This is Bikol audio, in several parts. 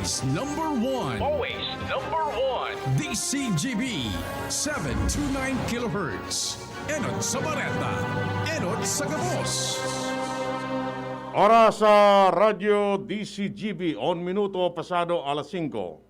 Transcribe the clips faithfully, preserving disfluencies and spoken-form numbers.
Number one. Always number one. D C G B, seven two nine kilohertz. Enot sa Bareta, enot sa gabos. Oras sa Radyo D C G B, on minuto pasado alas singko.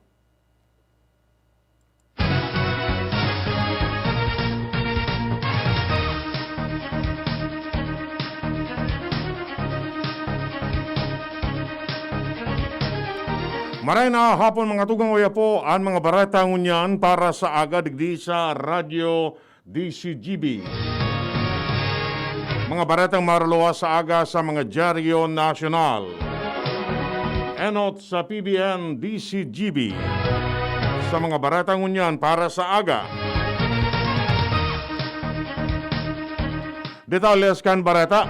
Maray na hapon, mga tugang, oya po an mga bareta ngunyan para sa aga digdi sa Radyo D C G B. Mga baretang maruluwas sa aga sa mga dyaryo nasyonal. Enot sa P B N D C G B. Sa mga bareta ngunyan para sa aga. Detalles kan bareta.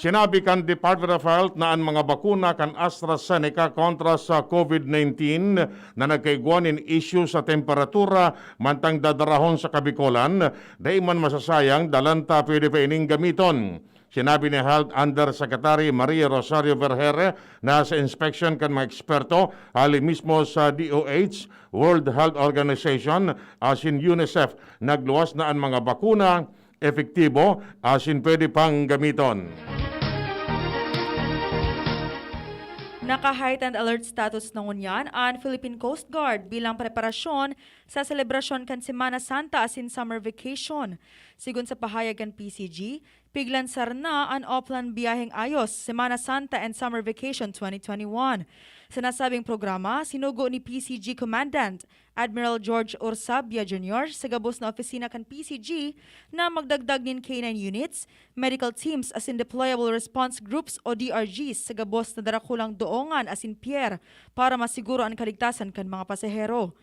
Sinabi kan Department of Health na an mga bakuna kan AstraZeneca kontra sa COVID nineteen na nagkaigwa nin isyu sa temperatura mantang dadarahon sa Kabikolan, dai man masasayang, dalan ta pwede pa ining gamiton. Sinabi ni Health Undersecretary Maria Rosario Vergeire na sa inspeksyon kan mga eksperto, hali mismo sa D O H, World Health Organization, asin UNICEF, nagluwas na an mga bakuna, epektibo, asin pwede pang gamiton. Naka-heightened alert status na ngunyan an Philippine Coast Guard bilang preparasyon sa selebrasyon kan Semana Santa asin summer vacation. Sigon sa pahayag kan P C G, piglansar na an Oplan Biyaheng Ayos, Semana Santa and Summer Vacation twenty twenty-one. Sa nasabing programa, sinugo ni P C G Commandant Admiral George Orsabia Junior sa gabos na opisina kan P C G na magdagdag nin K nine units, medical teams asin deployable response groups o D R Gs sa gabos na darakulang doongan asin pier para masiguro an kaligtasan kan mga pasahero.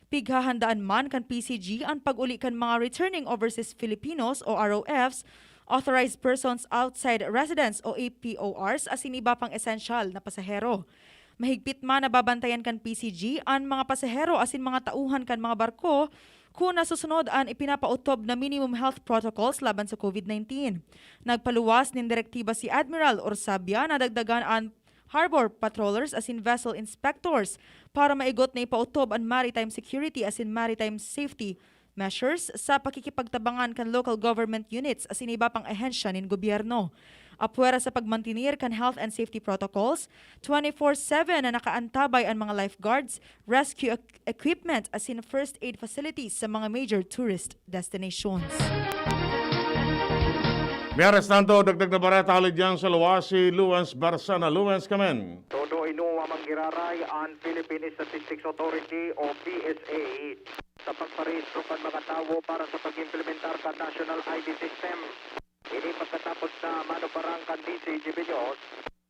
Pighahandaan man kan P C G an pag-uli kan mga returning overseas Filipinos o R O Fs, authorized persons outside residence o A P O Rs asin iba pang esensyal na pasahero. Mahigpit man na babantayan kan P C G an mga pasahero asin mga tauhan kan mga barko kun nasusunod an ipinapaotob na minimum health protocols laban sa COVID nineteen. Nagpaluwas nin direktiba si Admiral Orsabia na dagdagan an harbor patrollers asin vessel inspectors para maigot na ipaotob an maritime security asin maritime safety measures sa pakikipagtabangan kan local government units asin iba pang ahensya nin gobyerno. Apwera sa pagmantener kan health and safety protocols, twenty-four seven na nakaantabay an mga lifeguards, rescue eq- equipment asin first aid facilities sa mga major tourist destinations. Mientras tanto, dagdag na bareta hali diyan sa luwas si Luens Barsana. Luens, kamen. Todo inuwa manggiraray an Philippine Statistics Authority o P S A sa pagparehistro kan mga tawo para sa pag-implementar kan National I D System. Ini pagkatapos na manubarang kan D C G B News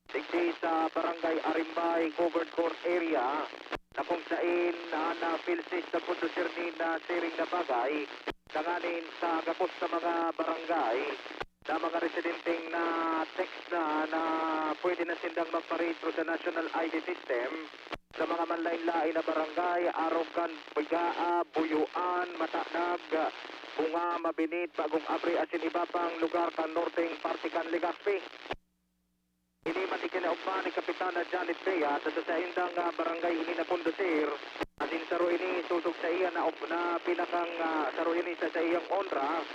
digdi sa Barangay Arimbay Covered Court Area na kung sain na na-filsis na kondusir nin na siring na bagay tanganing sa gabos na mga barangay na mga residenteng na-text na na pwede na sindang magparehistro sa National I D System sa mga manlain-lain na barangay, arog kan Bigaa, Buyuan, Matanag, Bunga, Mabinit, Bagong Abri asin iba pang lugar kan norteng parte kan Legazpi. Ini man ikinaogma ni Kapitana Janet Bea ta sa saindang ah, barangay ini nakondusir asin saro ini sosog sa iya na, na pinakang ah, saro ini sa, sa iyang onra.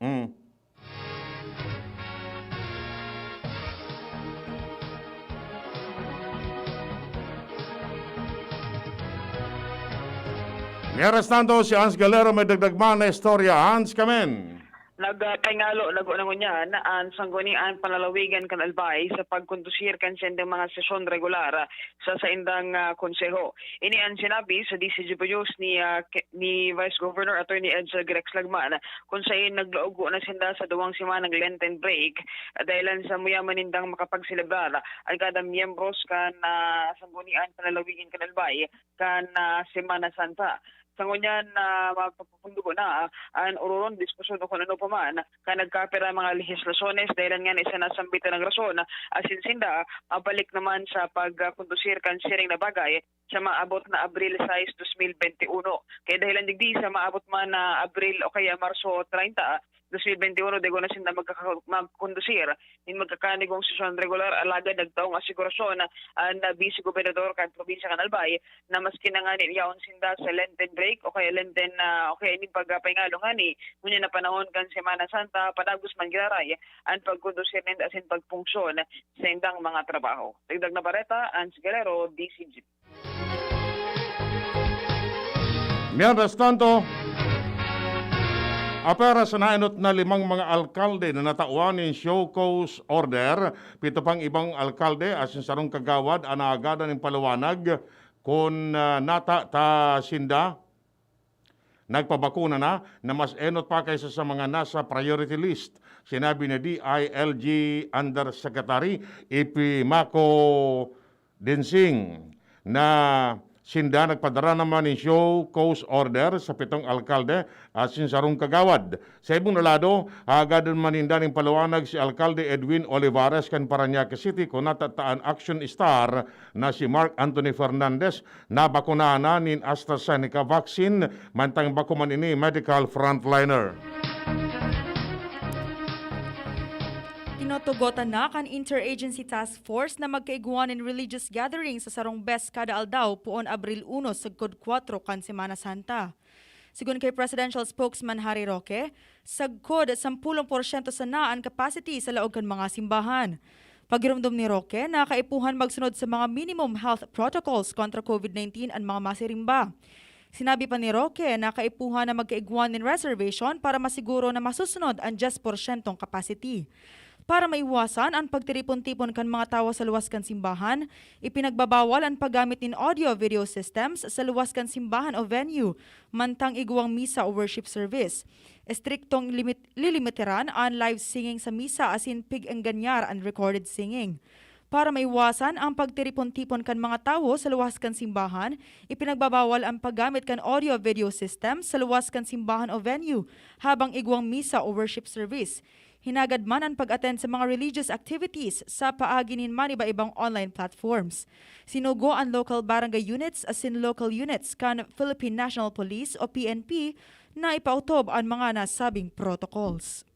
Mm. Mientras tanto, si Hans Galero may dagdag man na istorya. Hans, kamen. Nagpahingalo lago na ngunyan an Sangguniang Panlalawigan kan Albay sa pagkondusir kan saindang mga sesyon regular sa saindang ah, konseho. Ini an sinabi sa D C G News ni ah, Ke- ni Vice Governor Attorney Edsel Grex Lagman, kun sain naglaog na sinda sa duwang semanang Lenten break ah, dahilan sa muyaman nindang makapagselebrar an kada miyembros kan ah, Sanggunian Panlalawigan kan Albay kan ah, Semana Santa. Sa ngunyan na mapagpupundugo na ah, an ororon diskusyon o kun ano pa man kan nagkapira mga lehislasyones dahilan nga na isa na sambitan ng rason asin sinda mabalik naman sa pagkondusir kan siring na bagay sa maabot na Abril sais, dos mil bente uno. Kaya dahilan digdi sa maabot man na Abril o kaya Marso treinta, dos mil bente uno, dai ko na sinda magkaka-, magkondusir nin magkakanigong sesyon regular, alagad nagtaong asigurasyon an Bise Gobernador kan probinsya kan Albay na maski na ngani yaon sinda sa Lenten break o kaya Lenten, ah, o kaya nin pagpahingalon ngani, ngunyan na panahon kan Semana Santa, padagos man giraray an pagkondusir ninda asin pagpunksyon sa indang mga trabaho. Dagdag na bareta, Ans Galero, D C G. Mientras tanto, apwera sa naenot na limang mga alkalde na natawan nin show cause order, pito pang ibang alkalde asin sarong kagawad an naagadan nin paliwanag kun, ah, nata ta sinda nagpabakuna na, na mas enot pa kaysa sa mga nasa priority list. Sinabi ni D I L G Undersecretary Epimaco Densing na sinda nagpadara naman nin show cause order sa pitong alkalde asin sarong kagawad. Sa ibong na lado, haagadan man ninda nin paliwanag si Alkalde Edwin Olivares kan Parañaque City kun nata ta an action star na si Mark Anthony Fernandez, nabakunahan na nin AstraZeneca vaccine, mantang bako man ini medical frontliner. Tinutugotan na kan Interagency Task Force na magkaigwa nin religious gathering sa sarong bes kada aldaw poon Abril uno sagkod kwatro kan Semana Santa. Sigon kay Presidential Spokesman Harry Roque, sagkod sampulong porsyento sana an capacity sa laog kan mga simbahan. Pagiromdom ni Roque na kaipuhan magsunod sa mga minimum health protocols kontra COVID nineteen an mga masirimba. Sinabi pa ni Roque na kaipuhan na magkaigwa nin reservation para masiguro na masusunod an dyes porsyentong capacity. Para maiwasan an pagtiripon-tipon kan mga tawo sa luwas kan simbahan, ipinagbabawal an paggamit nin audio-video systems sa luwas kan simbahan o venue, mantang igwang misa o worship service. Estriktong limit-, lilimiteran an live singing sa misa asin pig-engganyar an recorded singing. Para maiwasan ang pagtiripon-tipon kan mga tawo sa luwas kan simbahan, ipinagbabawal ang paggamit kan audio-video system sa luwas kan simbahan o venue habang igwang misa o worship service. Hinagad man an pag-attend sa mga religious activities sa paagi nin man iba-ibang online platforms. Sinugo an local barangay units asin local units kan Philippine National Police o P N P na ipautob an mga nasabing protocols.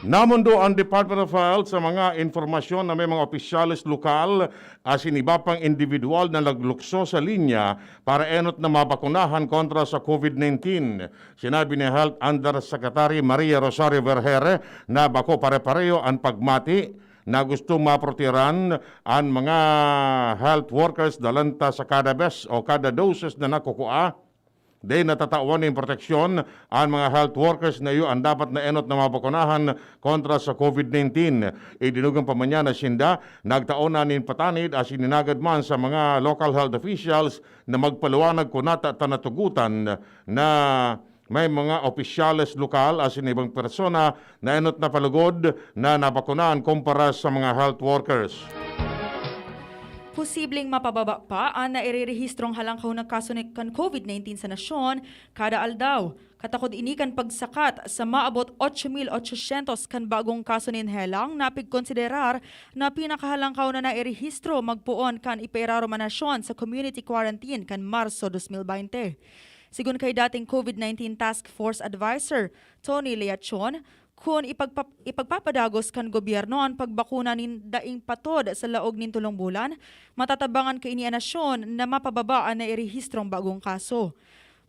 Namondo ang Department of Health sa mga impormasyon na may mga opisyales lokal asin iba pang individual na naglukso sa linya para enot na mabakunahan kontra sa COVID nineteen. Sinabi ni Health Undersecretary Maria Rosario Vergeire na bako pare-pareho an pagmati na gustong maprotehiran an mga health workers dalanta sa kada bes o kada doses na nakukua. Dai natatawan nin proteksyon an mga health workers na iyo an dapat na enot na mabakunahan kontra sa COVID nineteen. Idinugang pa man niya na sinda nagtao na nin patanid asin hinagad man sa mga local health officials na magpaliwanag kun nata ta natugutan na may mga opisyales lokal asin ibang persona na enot na palugod na nabakunahan kumpara sa mga health workers. Posibleng mapababa pa an nairerehistrong halangkaw na kaso ni, kan COVID nineteen sa nasyon kada aldaw. Katakod ini kan pagsakat sa maabot otso mil otsosyentos kan bagong kaso nin helang na pigkonsiderar na pinakahalangkaw na nairehistro magpoon kan ipairarom an nasyon sa community quarantine kan Marso dos mil baynte. Sigon kay dating COVID nineteen Task Force Advisor Tony Leachon, kun ipagpa-, ipagpapadagos kan gobyerno an pagbakuna nin daing patod sa laog nin tolong bulan, matatabangan kaini an nasyon na mapababa an nairehistrong bagong kaso.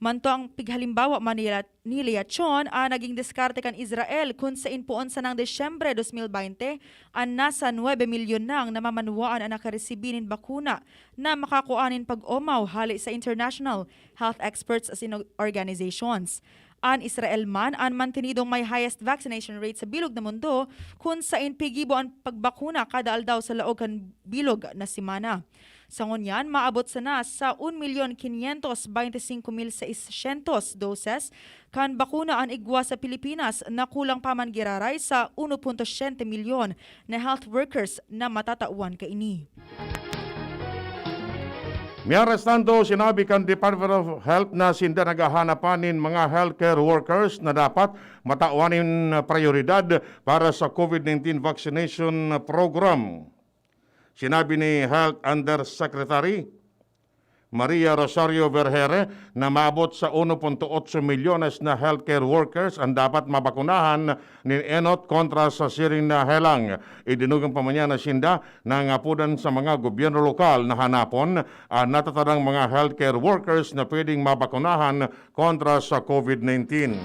Manto ang pighalimbawa man ni La-, ni Leachon, an naging diskarte kan Israel kun sain poon sanang Disyembre dos mil baynte an nasa nuebe milyon nang namamanwaan an nakaresibi nin bakuna na makakua nin pag-omaw hale sa international health experts asin organizations. An Israel man an mantenidong may highest vaccination rate sa bilog na mundo, kun sain pigibo an pagbakuna kada aldaw sa laog kan bilog na semana. Sa ngunyan, maabot sana sa un milyon quinientos baynte singko mil seiscientos doses kan bakuna an igwa sa Pilipinas, na kulang pa man giraray sa uno punto siyete milyon na health workers na matatawan kaini. Mientras tanto, sinabi kan Department of Health na sinda naghahanap pa nin mga healthcare workers na dapat matawan nin prioridad para sa COVID nineteen vaccination program. Sinabi ni Health Undersecretary Maria Rosario Vergere na maabot sa uno punto otso milyones na healthcare workers an dapat mabakunahan nin enot kontra sa siring na helang. Idinugang pa man niya na sinda nangangapodan sa mga gobyerno lokal na hanapon an natatadang mga healthcare workers na pwedeng mabakunahan kontra sa COVID nineteen.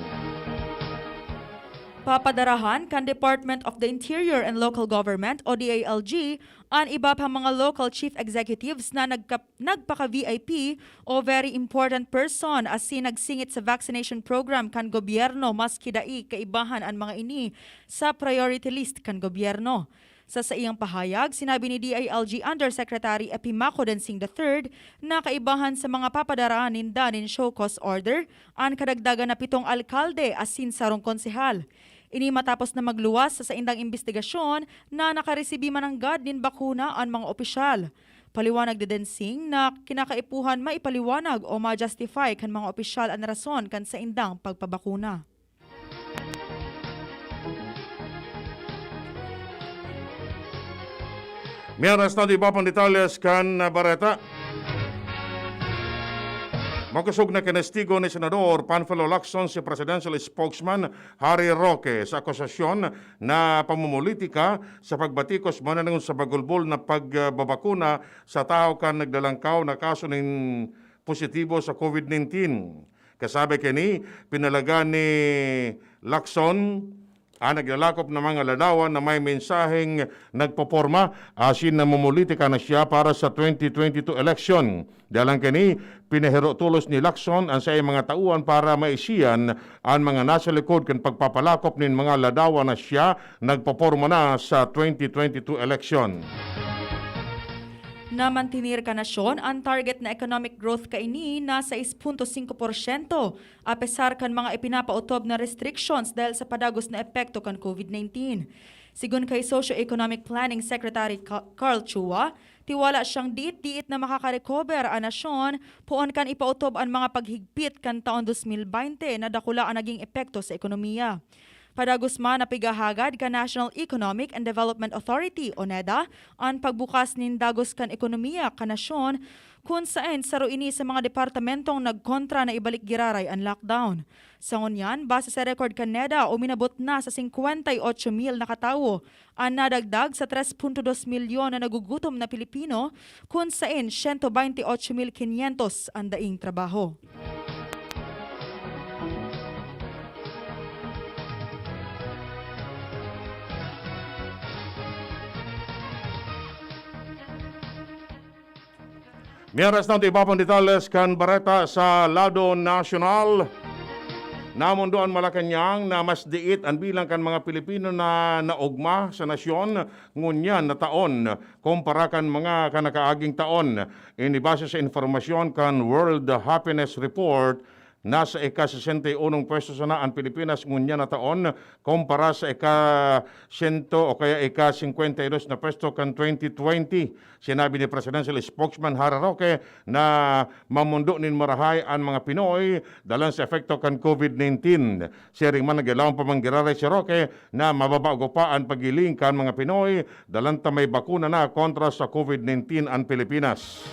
Papadarahan kan Department of the Interior and Local Government o D I L G an iba pang mga local chief executives na nagka-, nagpaka-V I P o very important person asin nagsingit sa vaccination program kan gobyerno, maski dai kaibahan an mga ini sa priority list kan gobyerno. Sa saiyang pahayag, sinabi ni D I L G Undersecretary Epimaco Dancing the third na kaibahan sa mga papadaraan ninda nin show cause order an kadagdagan na pitong alkalde asin sarong konsehal. Ini matapos na magluwas sa saindang imbestigasyon na nakaresibi mananggad nin bakuna an mga opisyal. Paliwanag ni Dancing na kinakaipuhan maipaliwanag o ma-justify kan mga opisyal an rason kan saindang pagpabakuna. Miyanas na iba pang detalles kan bareta. Makosog na kinastigo ni Senador Panfilo Lacson si Presidential Spokesman Harry Roque sa akusasyon na pamumulitika sa pagbatikos manangon sa bagulbol na pagbabakuna sa tawo kan naglalangkaw na kaso nin positibo sa COVID nineteen. Kasabi kini, pinalagan ni Lacson ang naglalakop na mga ladawan na may mensaheng nagpoporma asin namumulitika na siya para sa twenty twenty-two election. Dalang kini, pinahiro tolos ni Lacson ang saiyang mga tauan para maisian an mga nasa likod kan pagpapalakop nin mga ladawan na siya nagpoporma na sa twenty twenty-two election. Namantener kan nasyon an target na economic growth kaini na sais punto singko porsyento, apesar kan mga ipinapaotob na restrictions dahil sa padagos na epekto kan COVID nineteen. Sigon kay Socio-Economic Planning Secretary Ca-, Carl Chua, tiwala siyang diit-diit na makaka-recover an nasyon poon kan ipaotob an mga paghigpit kan taon dos mil baynte na dakula an naging epekto sa ekonomiya. Padagos man na pigahagad kan National Economic and Development Authority o NEDA an pagbukas nin dagos kan ekonomiya kan nasyon, kun saen saro ini sa mga departamentong nagkontra na ibalik giraray an lockdown. Sa ngunyan, base sa record kan NEDA, uminabot na sa singkwenta y otso mil na katawo an nadagdag sa tres punto dos milyon na nagugutom na Pilipino, kun saen siyento baynte otso mil kinyentos an daing trabaho. Miyaras na ang iba pang detalles kan bareta sa lado nasyonal. Namondo an Malacañang na mas diit an bilang kan mga Pilipino na naogma sa nasyon ngunyan na taon kumpara kan mga kan nakaaging taon. Ini base sa impormasyon kan World Happiness Report, nasa ika-sesenta y unong pwesto sana an Pilipinas ngunyan na taon, kumpara sa ika-sento o kaya ika-singkwenta y dos na pwesto kan twenty twenty. Sinabi ni Presidential Spokesman Harry Roque na mamondo nin marahay an mga Pinoy dalan sa epekto kan COVID nineteen. Siring man, naglaom pa man giraray si Roque na mababago pa an paghiling kan mga Pinoy dalan ta may bakuna na kontra sa COVID nineteen an Pilipinas.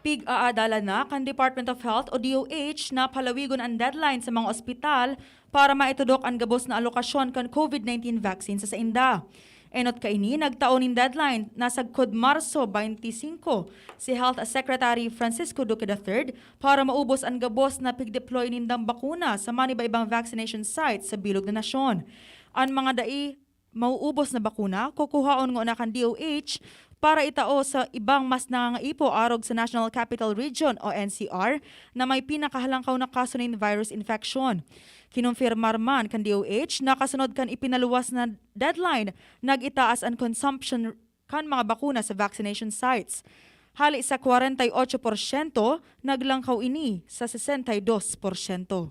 Pig-aadalan na kan Department of Health o D O H na palawigon an deadline sa mga ospital para maitudok an gabos na alokasyon kan COVID nineteen vaccine sa sainda. Enot kaini, nagtao nin deadline na sagkod Marso twenty-five si Health Secretary Francisco Duque the third para maubos an gabos na pig-deploy nindang bakuna sa maniba-ibang vaccination sites sa bilog na nasyon. An mga dai mauubos na bakuna, kukuhaon ngona kan D O H para itao sa ibang mas nangangaipo arog sa National Capital Region o N C R na may pinakahalangkaw na kaso nin virus infection. Kinumpirmar man kan D O H na kasunod kan ipinaluwas na deadline, nag-itaas an consumption kan mga bakuna sa vaccination sites. Hali sa kwarenta y otso porsyento, naglangkaw ini sa sesenta y dos porsyento.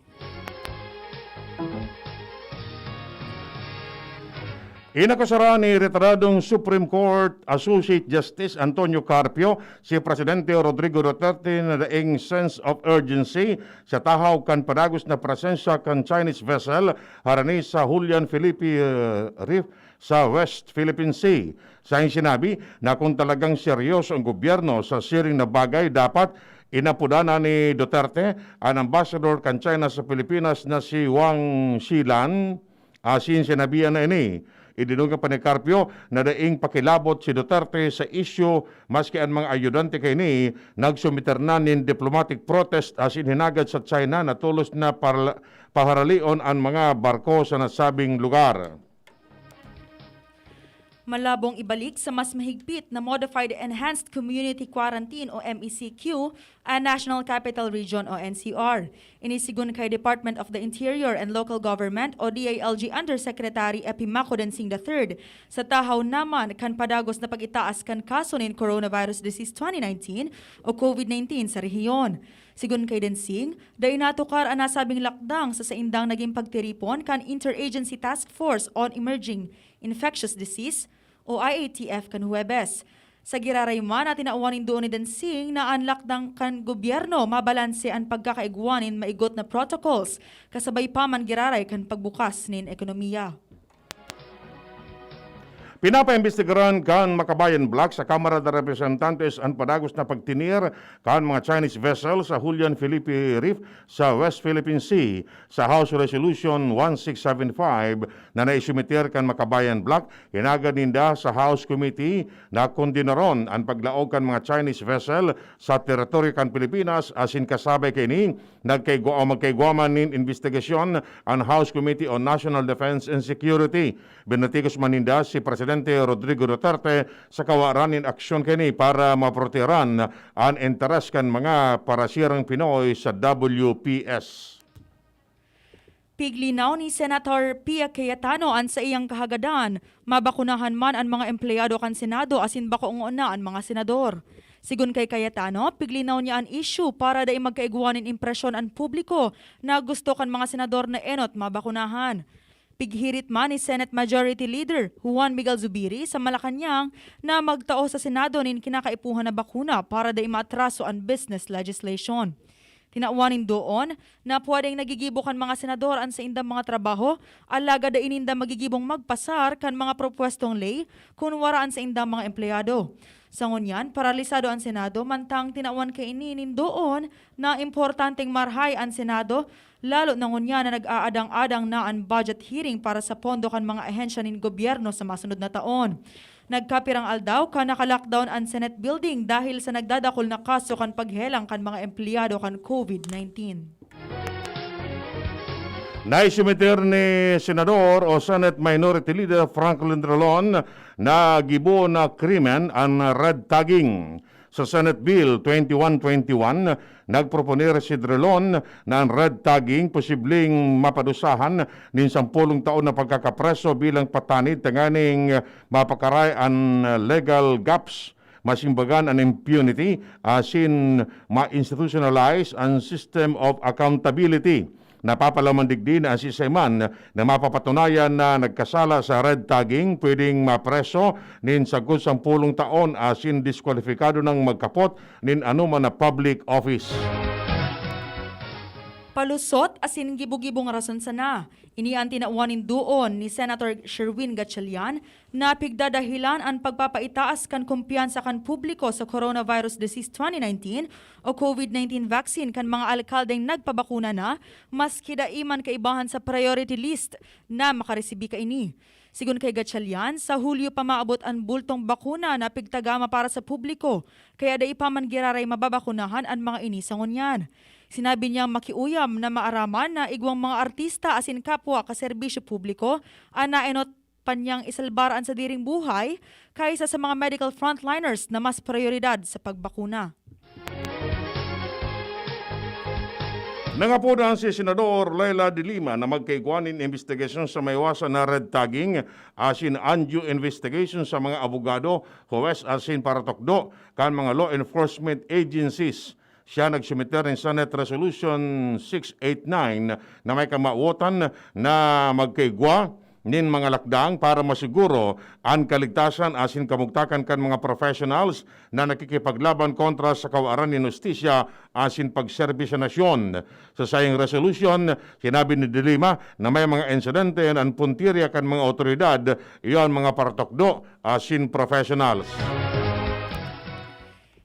Inakusara ni retiradong Supreme Court Associate Justice Antonio Carpio si Presidente Rodrigo Duterte na daing sense of urgency sa tahaw kan padagos na presensya kan Chinese vessel harani sa Julian Felipe, eh, Reef sa West Philippine Sea. Sa sinabi na kung talagang seryoso ang gobyerno sa siring na bagay, dapat inapudanan ni Duterte an ambassador kan China sa Pilipinas na si Wang Shilan. Asin sinabihan na ini. Idinungan pa ni Carpio na daing pakilabot si Duterte sa isyu, maski an mga ayudante kaini nagsumiter na nin diplomatic protest asin hinagad sa China na tolos na parla-, paharalion an mga barko sa nasabing lugar. Malabong ibalik sa mas mahigpit na Modified Enhanced Community Quarantine o M E C Q ang National Capital Region o N C R. Ini sigon kay Department of the Interior and Local Government o D I L G Undersecretary Epimaco Dancing the third sa tahaw naman kan padagos na pag-itaas kan kaso nin coronavirus disease twenty nineteen o COVID nineteen sa rehiyon. Sigon kay Dancing, dai natukar an nasabing lakdang sa saindang naging pagtiripon kan Interagency Task Force on Emerging Infectious Disease o I A T F kan Huwebes. Sa giraray man na tinawan nindo ni Dancing na an lakdang kan gobyerno mabalanse an pagkakaigwa nin maigot na protocols, kasabay pa man giraray kan pagbukas nin ekonomiya. Pinapaimbestigaran kan Makabayan Bloc sa Kamara de Representantes an padagos na pagtinir kan mga Chinese vessel sa Julian Felipe Reef sa West Philippine Sea. Sa House Resolution one six seven five na naisumiter kan Makabayan Bloc, hinagad ninda sa House Committee na kondenaron an paglaog kan mga Chinese vessel sa teritoryo kan Pilipinas asin kasabay kaini, nagkaigwa o magkaigwa man nin imbestigasyon an House Committee on National Defense and Security. Binatikos man ninda si Presidente Rodrigo Duterte sa kawaran nin aksyon kaini para maproteharan an interes kan mga parasirang Pinoy sa W P S. Piglinaw ni Senator Pia Cayetano an saiyang kahagadan, mabakunahan man an mga empleyado kan Senado asin bako ngona an mga senador. Sigon kay Cayetano, piglinaw niya an isyu para dai magkaigwa nin impresyon an publiko na gusto kan mga senador na enot mabakunahan. Pighirit man ni Senate Majority Leader Juan Miguel Zubiri sa Malacañang na magtao sa Senado nin kinakaipuhan na bakuna para dai maatraso an business legislation. Tinawan nin doon na pwedeng nagigibo kan mga senador an saindang mga trabaho, alagad dai ninda magigibong magpasar kan mga propwestong ley kun wara an saindang mga empleyado. Sa ngunyan, paralisado an Senado, mantang tinawan kaini nin doon na importanteng marahay an Senado, lalo na ngunyan na nag-aadang-adang na an budget hearing para sa pondo kan mga ahensya nin gobyerno sa masunod na taon. Nagkapirang aldaw kan naka-lockdown an Senate building dahil sa nagdadakul na kaso kan paghelang kan mga empleyado kan COVID nineteen. Naisumiter ni Senador o Senate Minority Leader Franklin Drilon na gibo na krimen an red tagging. Sa Senate Bill twenty-one twenty-one, nagproponer si Drilon na an red tagging posibleng mapadusahan nin sampolong taon na pagkakapreso bilang patanid tanganing mapakaray an legal gaps, masimbagan an impunity, asin ma-institutionalize an system of accountability. Napapalaman digdi na an siisay man na mapapatunayan na nagkasala sa red tagging pwedeng mapreso nin sagkod sampolong taon asin diskwalipikado nang magkapot nin anoman na public office. Palusot asin gibo-gibong rason sana. Ini an tinawan nin doon ni Senator Sherwin Gatchalian na pigdadahilan an pagpapaitaas kan kumpiyansa kan publiko sa coronavirus disease twenty nineteen o COVID nineteen vaccine kan mga alkaldeng nagpabakuna na, maski dai man kaibahan sa priority list na makaresibi kaini. Sigon kay Gatchalian, sa Hulyo pa maabot an bultong bakuna na pigtagama para sa publiko, kaya dai pa man giraray mababakunahan an mga ini sa ngunyan. Sinabi niyang makiuyam na maaraman na igwang mga artista asin kapwa kaserbisyo publiko an naenot pa niyang isalbar an sadiring buhay kaysa sa mga medical frontliners na mas prayoridad sa pagbakuna. Nangapodan si Senador Leila de Lima na magkaigwa nin imbestigasyon sa maiwasan na red tagging asin undue investigation sa mga abogado, huwes asin paratukdo kan mga law enforcement agencies. Siya nagsumiter nin Senate Resolution six eight nine na may kamawotan na magkaigwa nin mga lakdang para masiguro an kaligtasan asin kamugtakan kan mga professionals na nakikipaglaban kontra sa kawaran nin hustisya asin pagserbisyo sa nasyon. Sa saiyang resolusyon, sinabi ni De Lima na may mga insidente na an puntirya kan mga awtoridad, iyo an mga paratukdo asin professionals.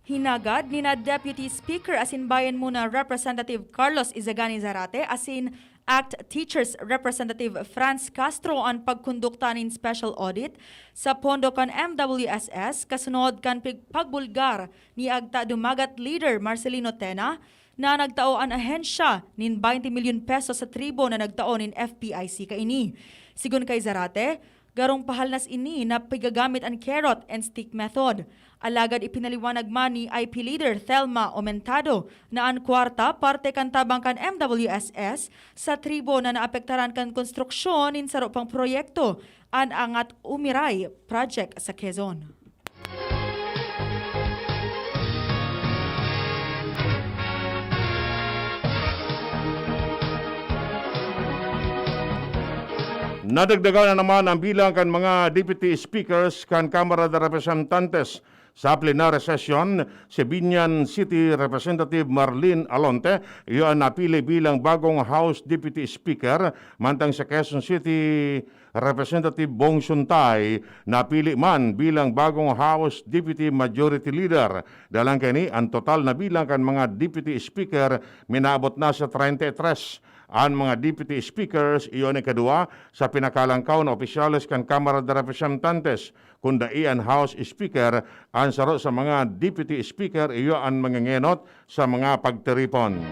Hinagad ni na Deputy Speaker asin Bayan Muna Representative Carlos Izagani Zarate asin ACT Teachers Representative Franz Castro an pagkondukta nin special audit sa pondo kan M W S S kasunod kan pig-, pagbulgar ni Agta Dumagat Leader Marcelino Tena na nagtao an ahensya nin twenty milyon pesos sa tribo na nagtao nin F P I C kaini. Sigon kay Zarate, garong pahalnas ini na pigagamit an carrot and stick method. Alagad ipinaliwanag man ni I P Leader Thelma Aumentado na an kwarta parte kan tabang kan M W S S sa tribo na naapektaran kan konstruksyon nin saro pang proyekto, an Angat Umiray Project sa Quezon. Nadagdagan na naman ang bilang kan mga deputy speakers kan Kamara de Representantes. Sa plenary session, si Biñan City Representative Marlene Alonte, iyo an napili bilang bagong House Deputy Speaker, mantang sa Quezon City Representative Bong Suntay, napili man bilang bagong House Deputy Majority Leader. Dalang kaini, an total na bilang kan mga Deputy Speaker minaabot na sa treinta y tres. An mga Deputy Speakers, iyo an ikaduwa sa pinakalangkaw na opisyales kan Kamara de Representantes. Kun dai an House Speaker, an saro sa mga Deputy Speaker iyo an mangengenot sa mga pagtiripon.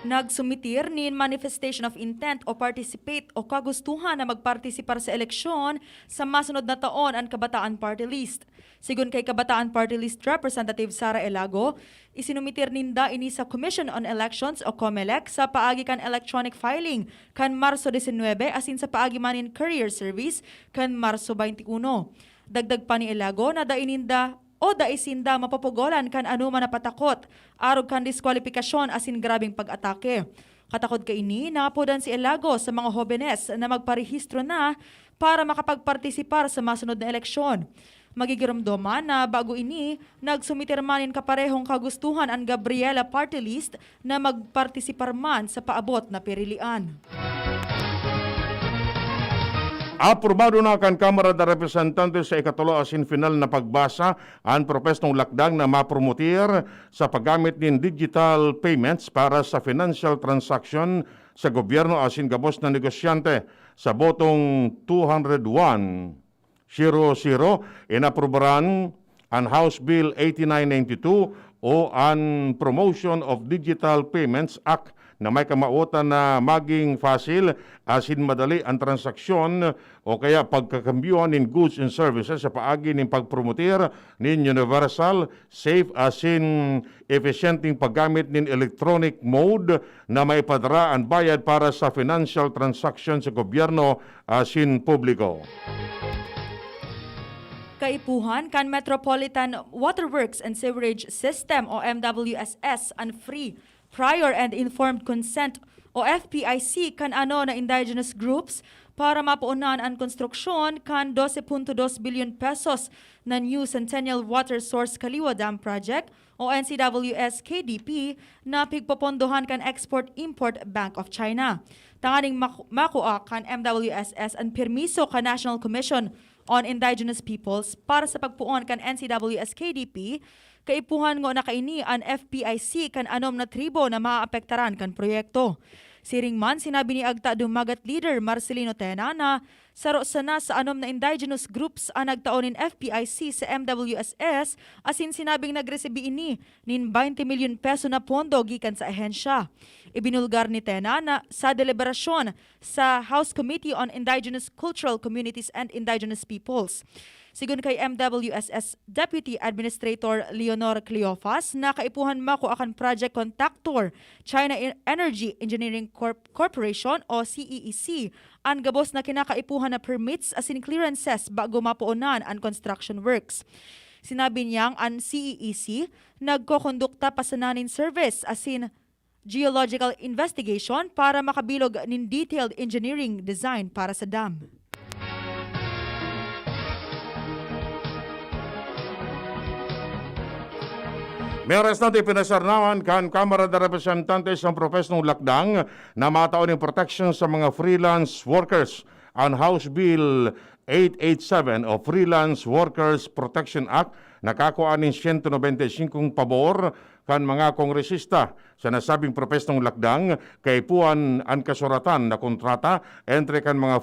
Nagsumitir nin manifestation of intent o participate o kagustuhan na magpartisipar sa eleksyon sa masunod na taon an Kabataan Party List. Sigon kay Kabataan Party List Representative Sara Elago, isinumitir ninda ini sa Commission on Elections o COMELEC sa paagi kan electronic filing kan Marso disinwebe asin sa paagi man nin courier service kan Marso baynte uno. Dagdag pa ni Elago na dai ninda o dai sinda mapopogolan kan anoman na patakot arog kan diskwalipikasyon asin grabeng pag-atake. Katakod kaini, napodan si Elago sa mga hobenes na magparehistro na para makapagpartisipar sa masunod na eleksyon. Magigiromdoman na bago ini, nagsumitir man nin kaparehong kagustuhan an Gabriela Party List na magpartisipar man sa paabot na pirilian. Aprobado na kan Kamara de Representantes sa ikatulo asin final na pagbasa an propestong lakdang na mapromotir sa paggamit nin digital payments para sa financial transaction sa gobyerno asin gabos na negosyante. Sa botong two hundred one zero zero, inaprobaran an House Bill eighty-nine ninety-two o an Promotion of Digital Payments Act na may kamawotan na maging fasil asin madali an transaksyon o kaya pagkakambyohan nin goods and services sa paagi nin pagpromotir nin universal, safe asin episyenteng paggamit nin electronic mode na maipadara an bayad para sa financial transaction sa gobyerno asin publiko. Kaipuhan kan Metropolitan Waterworks and Sewerage System o M W S S an free, prior and informed consent o F P I C kan ano na indigenous groups para mapuonan an konstruksyon kan dose punto dos bilyon pesos na New Centennial Water Source Kaliwa Dam Project o N C W S K D P na pigpopondohan kan Export-Import Bank of China. Tanganing maku-, makua kan M W S S an permiso kan National Commission on Indigenous Peoples para sa pagpoon kan N C W S K D P, kaipuhan ngona kaini an F P I C kan anom na tribo na maaapektaran kan proyekto. Siring man, sinabi ni Agta Dumagat Leader Marcelino Tena na saro sana sa anom na indigenous groups an nagtao nin F P I C sa M W S S, asin sinabing nagresibi ini nin baynte milyon peso na pondo gikan sa ahensya. Ibinulgar ni Tena na sa deliberasyon sa House Committee on Indigenous Cultural Communities and Indigenous Peoples. Sigon kay M W S S Deputy Administrator Leonor Cleofas na kaipuhan makua kan Project Contractor, China En-, Energy Engineering Corp-, Corporation o C E E C, an gabos na kinakaipuhan na permits asin clearances bago mapuonan an construction works. Sinabi niyang an C E E C nagkokondukta pa sana nin service asin geological investigation para makabilog nin detailed engineering design para sa dam. May arestante pinasarnawan kan Kamara de Representantes ang propesnong lakdang na matao nin proteksyon sa mga freelance workers. An House Bill eight eight seven o Freelance Workers Protection Act nakakua nin siyento nobenta y singkong pabor kan mga kongresista. Sa nasabing propesnong lakdang, kaipuhan an kasuratan na kontrata entre kan mga